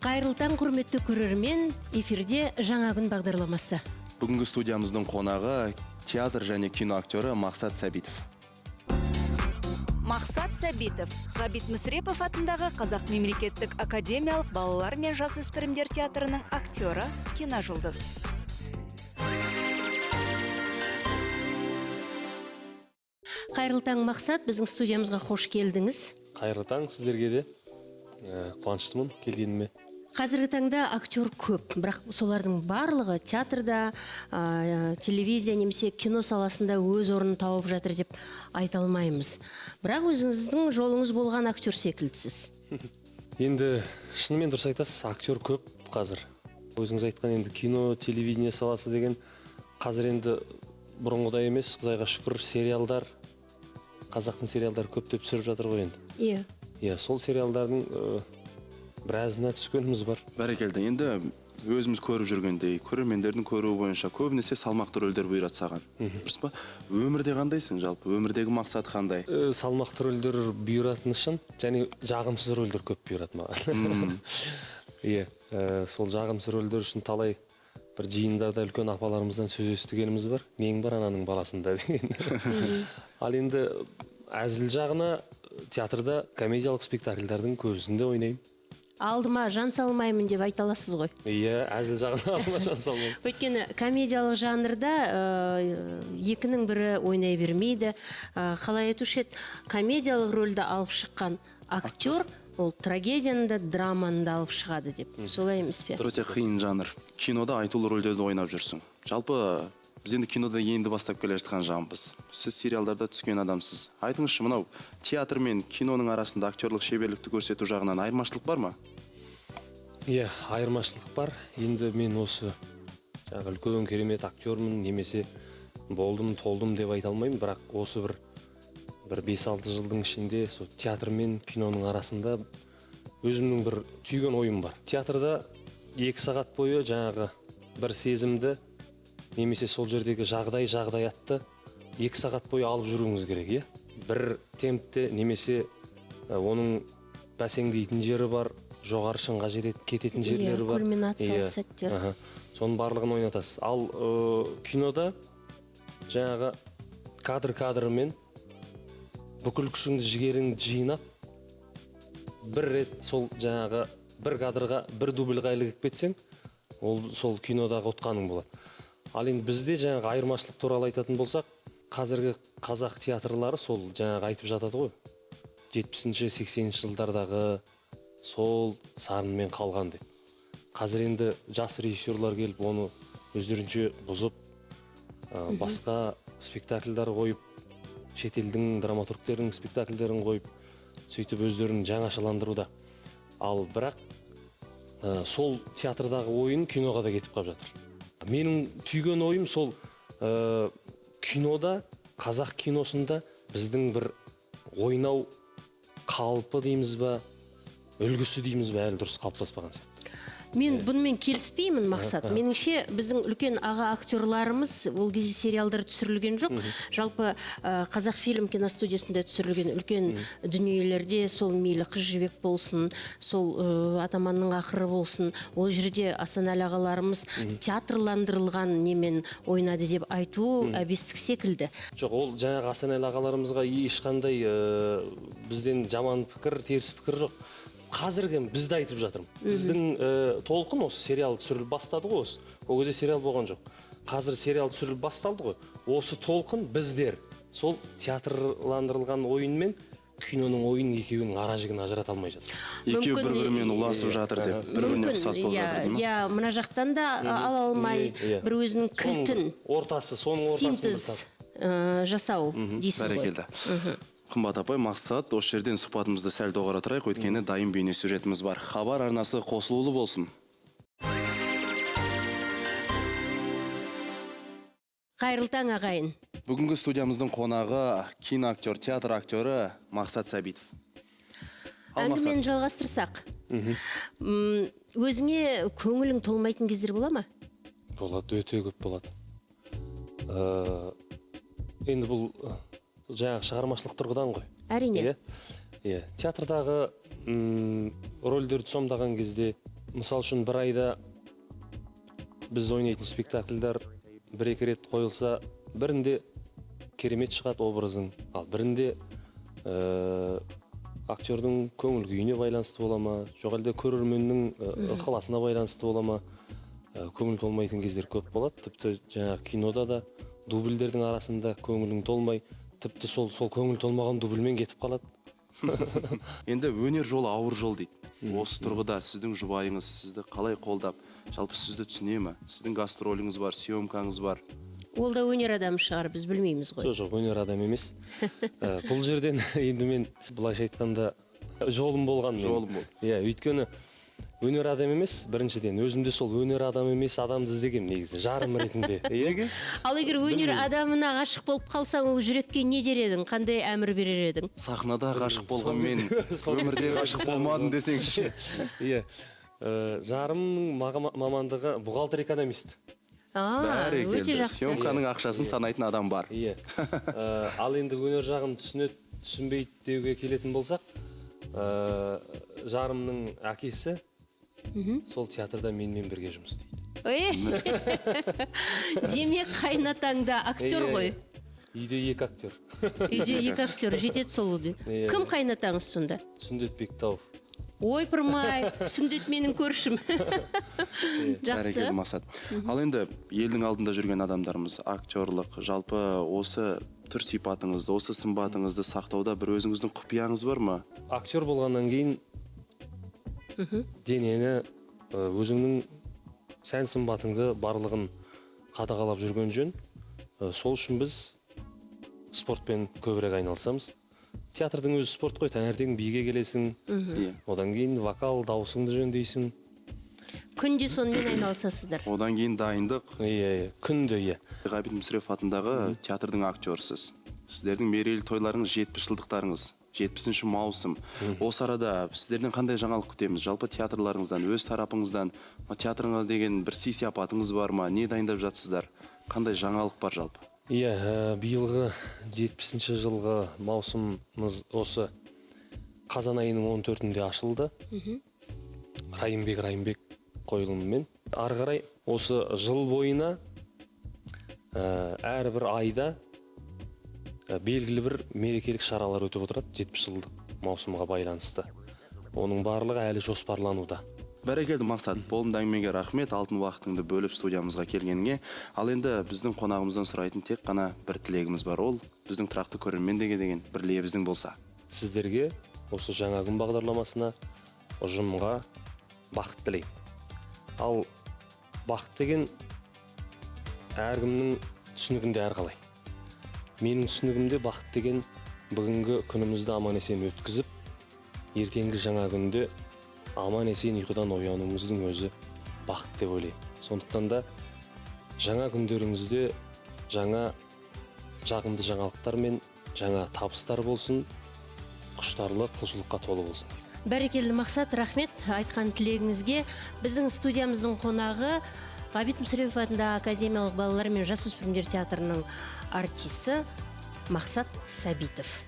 Қайырлы таң, құрметті көрермен, эфирде Жаңа күн бағдарламасы. Бүгінгі студиямыздың қонағы театр және кино актері Мақсат Сәбитов. Мақсат Сәбитов, Ғабит Мүсірепов атындағы Қазақ мемлекеттік академиялық балалар мен жасөспірімдер театрының актері, киножұлдыз. Қайырлы таң, Мақсат, біздің студиямызға қош келдіңіз. Қайырлы таң сіздерге де. Қуаныштымын келгеніме. Қазіргі таңда актер көп, бірақ солардың барлығы театрда, телевизия немесе кино саласында өз орнын тауып жатыр деп айта алмаймыз. Бірақ өзіңіздің жолыңыз болған актер секілдісіз. Енді шынымен дұрыс айтасыз, актер көп қазір. Өзіңіз айтқан енді кино, телевидение саласы деген қазір енді бұрынғыдай емес, Құдайға шүкір, сериалдар, қазақтың сериалдары көптеп түсіріп жатыр ғой енді. Иә. Иә, сол сериалдардың біразына түскеніміз бар. Бәрекелді. Енді өзіміз көріп жүргендей, көрермендердің көруі бойынша көбінесе салмақты рөлдер бұйырады саған. Дұрыс па? Өмірде қандайсың жалпы? Өмірдегі мақсат қандай? Салмақты рөлдер бұйыратыны шын, және жағымсыз рөлдер көп бұйырады маған. Иә, сол жағымсыз рөлдер үшін талай бір жиындарда үлкен апаларымыздан сөз естігеніміз бар. Нең бар ананың баласында деген. Ал енді әзіл жағына театрда комедиялық спектакльдардың көбісінде ойнаймын. Алдыма жан салмаймын деп айта аласыз ғой. Иә, әзіл жағына алдыма жан салмаймын. Өйткені комедиялық жанрда екінің бірі ойнай бермейді. Қалай айтушы еді, комедиялық рөлді алып шыққан актер ол трагедияны да, драманы да алып шығады деп. Солай емес пе? Өте қиын жанр. Кинода айтулы рөлдерді ойнап жүрсің. Жалпы біз енді кинода енді бастап келе жатқан жанбыз. Сіз сериалдарда түскен адамсыз. Айтыңызшы, мынау театр мен киноның арасында актерлық шеберлікті көрсету жағынан айырмашылық бар ма? Иә, айырмашылық бар. Енді мен осы жаңағы үлкен керемет актермін немесе болдым, толдым деп айта алмаймын, бірақ осы бір 5-6 жылдың ішінде сол театр мен киноның арасында өзімнің бір түйген ойым бар. Театрда 2 сағат бойы жаңағы бір сезімді немесе сол жердегі жағдай, жағдаятты 2 сағат бойы алып жүруіңіз керек, иә? Бір темпте немесе оның бәсеңдейтін жері бар, жоғары шыңға кететін жерлері бар. Кульминациялық сәттер. Соның барлығын ойнатасыз. Ал кинода жаңағы кадр-кадрымен бүкіл күшіңді, жігеріңді жинап, бір рет сол жаңағы бір кадрға, бір дубльға ілігіп кетсең, ол сол кинодағы ұтқаның болады. Ал енді бізде жаңағы айырмашылық туралы айтатын болсақ, қазіргі қазақ театрлары сол жаңағы айтып жатады ғой, 70-ші, 80-ші жылдардағы сол сарынмен қалған деп. Қазір енді жас режиссерлар келіп оны өздерінше бұзып, басқа спектакльдар қойып, шетелдің драматургтерінің спектакльдерін қойып, сөйтіп өздерін жаңашаландыруда. Ал бірақ сол театрдағы ойын киноға да кетіп қалып жатыр. Менің түйген ойым сол, кинода, қазақ киносында біздің бір ойнау қалпы дейміз ба, үлгісі дейміз бе, әлі дұрыс қалыптаспаған сияқты. Мен бұнымен келіспеймін, Мақсат. Меніңше, біздің үлкен аға актерларымыз ол кезде сериалдар түсірілген жоқ. Жалпы, Қазақфильм киностудиясында түсірілген үлкен дүниелерде сол мейлі Қыз Жібек болсын, сол Атаманның ақыры болсын, ол жерде Асанәлі ағаларымыз театрландырылған немен ойнады деп айту әбестік секілді. Жоқ, ол жаңағы Асанәлі ағаларымызға ешқандай бізден жаман пікір, теріс пікір жоқ. Қазіргі бізді айтып жатырмын. Біздің толқын осы сериал түсіріліп бастады ғой осы. Ол кезде сериал болған жоқ. Қазір сериал түсіріліп басталды ғой. Осы толқын біздер сол театрландырылған ойын мен киноның ойын екеуінің ара жігін ажырата алмай жатыр. Екеуі Мүмкін, бір-бірімен ұласып жатыр деп, бір-біріне ұқсас болып жатыр дей ма? Иә, мына жақтан да ала алмай, бір өзінің кілтін, ортасы, соның ортасын бір синтез, тап. жасау дейсіз ғой. Бәрекелді. Қымбат апай, Мақсат, осы жерден сұхбатымызды сәл доғара тұрайық, өйткені дайын бейне сюжетіміз бар. Хабар арнасы қосылулы болсын. Қайырлы таң, ағайын. Бүгінгі студиямыздың қонағы киноактер, театр актері Мақсат Сәбитов. Ал, Мақсат. Әңгімені жалғастырсақ. Өзіңе көңілің толмайтын кездер бола ма? Болады, өте көп болады. Енді бұл жаңағы шығармашылық тұрғыдан ғой. Әрине. Иә. Иә. Театрдағы рөлдерді сомдаған кезде Мысал үшін, бір айда біз ойнайтын спектакльдар бір екі рет қойылса, бірінде керемет шығады образың, ал бірінде актердің көңіл күйіне байланысты бола ма, жоқ әлде көрерменнің ықыласына байланысты бола ма, көңіл толмайтын кездер көп болады. Тіпті жаңағы кинода да дубльдердің арасында көңілің толмай, тіпті сол көңіл толмаған дубльмен кетіп қалады. Енді өнер жолы ауыр жол дейді. Осы тұрғыда сіздің жұбайыңыз сізді қалай қолдап, жалпы сізді түсіне ме? Сіздің гастроліңіз бар, съемкаңыз бар. Ол да өнер адамы шығар, біз білмейміз ғой. Жоқ, өнер адамы емес. Бұл жерден енді мен былайша айтқанда жолым болған менің. Жолым болды. Иә, өйткені өнер адамы емес, біріншіден өзім де сол өнер адамы емес адамды іздегенмін негізі жарым ретінде. Иә. Ал егер өнер адамына ғашық болып қалсаң, ол жүрекке не дер едің, қандай әмір берер едің? Сахнада ғашық болғанмен Сол өмірде кезде ғашық болмадым десеңші. Иә. Жарымның мамандығы бухгалтер экономист. Өте Бәрекелді. жақсы. Съемканың ақшасын санайтын адам бар. Иә. Ал енді өнер жағын түсінеді, түсінбейді деуге келетін болсақ, жарымның әкесі сол театрда менімен бірге жұмыс істейді. Демек, қайнатаң да актер Иә, ғой. иә. Үйде екі актер. Үйде екі актер жетеді сол үйде. Иә. Кім қайнатаңыз сонда? Сүндет Бектауов. Ойпырмай, Сүндет менің көршім. Жақсы. Бәрекелді, Мақсат. Ал енді елдің алдында жүрген адамдармыз, актерлық, жалпы осы түр сипатыңызды, осы сымбатыңызды сақтауда бір өзіңіздің құпияңыз бар ма? Актер болғаннан кейін денені, өзіңнің сән сымбатыңды барлығын қадағалап жүрген жөн. Сол үшін біз спортпен көбірек айналысамыз. Театрдың өзі спорт қой, таңертең биге келесің, одан кейін вокал, дауысыңды жөндейсің. Күнде сонымен айналысасыздар. Одан кейін дайындық. Иә, иә, күнде, иә. Ғабит Мүсірепов атындағы театрдың актерсіз. Сіздердің мерейлі тойларыңыз 70 жылдықтарыңыз, 70-ші маусым. Осы арада сіздерден қандай жаңалық күтеміз? Жалпы театрларыңыздан, өз тарапыңыздан, театрыңа деген бір сый сияпатыңыз бар ма? Не дайындап жатсыздар? Қандай жаңалық бар жалпы? Иә, биылғы 70-ші жылғы маусымымыз осы қазан айының 14-інде ашылды. Райымбек, Райымбек қойылымымен. Ары қарай осы жыл бойына, әрбір айда, белгілі бір мерекелік шаралар өтіп отырады 70 жылдық маусымға байланысты. Оның барлығы әлі жоспарлануда. Бәрекелді, Мақсат, болымды әңгімеге рахмет, алтын уақытыңды бөліп студиямызға келгеніңе. Ал енді біздің қонағымыздан сұрайтын тек қана бір тілегіміз бар, ол біздің тұрақты көрермендерге деген бір лебізің болса. Сіздерге осы Жаңа күн бағдарламасына, ұжымға бақыт тілеймін. Ал бақыт деген әркімнің түсінігінде әрқалай. Менің түсінігімде бақыт деген бүгінгі күнімізді аман есен өткізіп, ертеңгі жаңа күнде аман есен ұйқыдан оянуымыздың өзі бақыт деп ойлаймын. Сондықтан да жаңа күндеріңізде жаңа жағымды жаңалықтар мен жаңа табыстар болсын, құштарлы құлшылыққа толы болсын. Бәрекелді, Мақсат, рахмет айтқан тілегіңізге. Біздің студиямыздың қонағы Ғабит Мүсірепов атындағы академиялық балалар мен жасөспірімдер театрының артисі Мақсат Сәбитов.